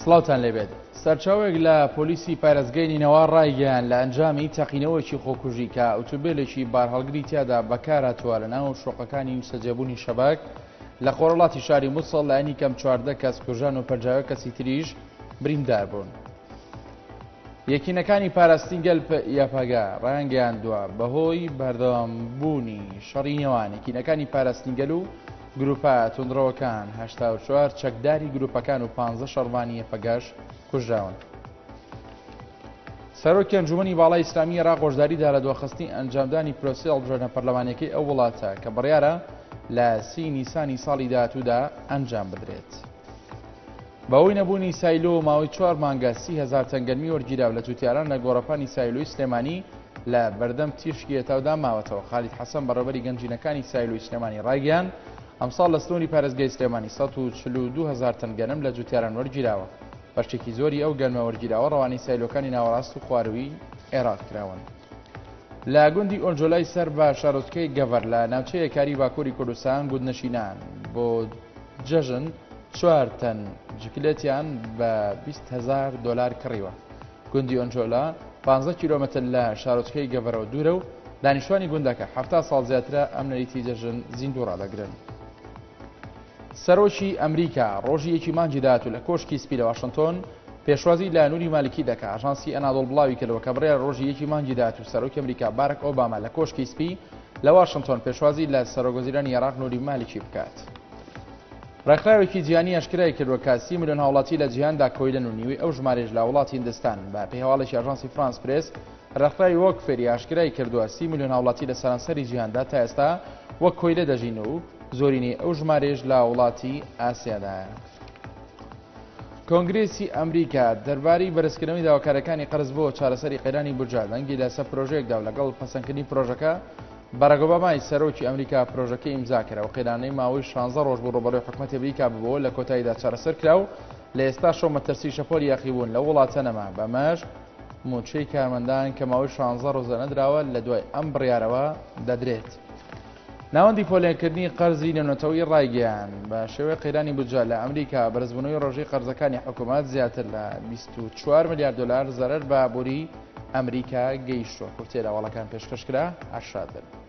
سڵاوتان لێبێت. سەرچاوەیەک لە پۆلیسی پارێزگای نینەوا ڕایگەیاند لە ئەنجامی تەقینەوەیەکی خۆکوژی کە ئوتومبێلێکی بارهەڵگری تیادا بەکارهاتووە لە ناو شوقەکانی نیشتەجێبوونی شەبەک لە خۆرهەڵاتی شاری موسڵ لایەنی کەم 14 کەس کوژران و 51 کەسی تریش بریندار بوون. یەکینەکانی پاراستنی گەل یەپەگە ڕایانگەیاندووە، بەهۆی بەردەوامبوونی شەڕی نێوان یەکینەکانی پاراستنی گەل و گروپە توندڕەوەکان، 84 چەکداری گروپەکان و 15 شەڕڤانی یەپەگەش کوژراون. سەرۆکی ئەنجومەنی باڵای ئیسلامی عێراق هۆشداری دا لە دواخستنی ئەنجامدانی پرۆسەی هەڵبژاردنە پەرلەمانیەکەی ئەو وڵاتە کە بڕیارە لە سی نیسانی ساڵی داهاتوودا ئەنجام بدرێت. بەهۆی نەبوونی سایلۆ ماوەی چوار مانگە 30هزار تەن گەنمی وەرگیراو لە جوتیاران لە گۆڕەپانی سایلۆی سلێمانی لە بەردەم تیشکی هەتاودا ماوەتەوە. خالید حەسەن بەڕێوەبەری گەنجینەکانی سایلۆی سلێمانی ڕایگەیاند، ئەمساڵ لە سنووری پارێزگای سلێمانی 142 هەزار تەن گەنم لە جوتیاران وەرگیراوە. بەشێکی زۆری ئەو گەنمە وەرگیراوە ڕەوانەی سایلۆکانی ناوەڕاست و خوارووی عێراق کراون. لە گوندی ئۆنجۆلای سەر بە شارۆچکەی گەڤەر لە ناوچەی هەکاری باکووری کوردستان گوندنشینان بۆ جەژن چوار تەن جکلێتیان بە 20 هەزار دۆلار کڕیوە. گوندی ئۆنجۆلا 15 کیلۆمەتر لە شارۆچکەی گەڤەرەوە دوورە و دانیشتوانی گوندەکە 70 ساڵ زیاترە ئەم نەریتی جەژن زیندوو ڕادەگرن. سەرۆکی ئەمریکا ڕۆژی یەکی مانگی داهاتوو لە کۆشکی سپی لە واشنتۆن پێشوازی لە نوری مالکی دەکا. ئاژانسی ئەنادۆڵ بڵاوی کردەوە کە بڕیارە ڕۆژی یەکی مانگی داهاتوو سەرۆکی ئەمریکا بارک ئۆباما لە کۆشکی سپی لە واشنتۆن پێشوازی لە سەرۆکوەزیرانی عێراق نوری مالکی بکات. ڕێکخراوێکی جیهانی ئاشکرای کردووە کە 30 ملیۆن هاوڵاتی لە جیهاندا کۆیلەن و نیوەی ئەو ژمارەیش لە وڵاتی هیندستان. بە پێی هەواڵێکی ئاژانسی فرانس پرێس، ڕێکخراوی وۆک فێری ئاشکرای کردووە 30 ملیۆن هاوڵاتی لە سەرانسەری جیهاندا تا ئێستا وەک کۆیلە دەژین و زۆرینەی ئەو ژمارەیەش لە وڵاتی ئاسیادایە. کۆنگرێسی ئەمریکا دەربارەی بەرزکردنەوەی داواکاریەکانی قەرز بۆ چارەسەری قەیرانی بودجە دەنگی لەسەر پرۆژەیەک دا و لەگەڵ پەسەندکردنی پرۆژەکە باراک ئۆبامای سەرۆکی ئەمریکا پرۆژەکەی ئیمزا کرا و قەیرانەی ماوەی 16 ڕۆژ بوو ڕووبەڕووی حکومەتی ئەمریکا ببەوە لە کۆتاییدا چارەسەر کرا و لە ئێستاشەوە مەترسی شەپۆلی یاخیبوون لەو وڵاتە نەما بەمەش مووچەی کارمەندان کە ماوەی 16 ڕۆژە نەدراوە لە دوای ئەم بڕیارەوە دەدرێت. ناوەندی پۆلێنکردنی قەرزی نێونەتەوەیی ڕایگەیاند، بە شێوەی قەیرانی بودجە لە ئەمریکا بەرزبوونەوەی ڕێژەی قەرزەکانی حکوومەت زیاتر لە 24 ملیار دۆلار زەرەر بە ئابووری ئەمریکا گەیشتووە. کورتەی لە هەواڵەکان پێشکەش کرا. هەر شاد بن.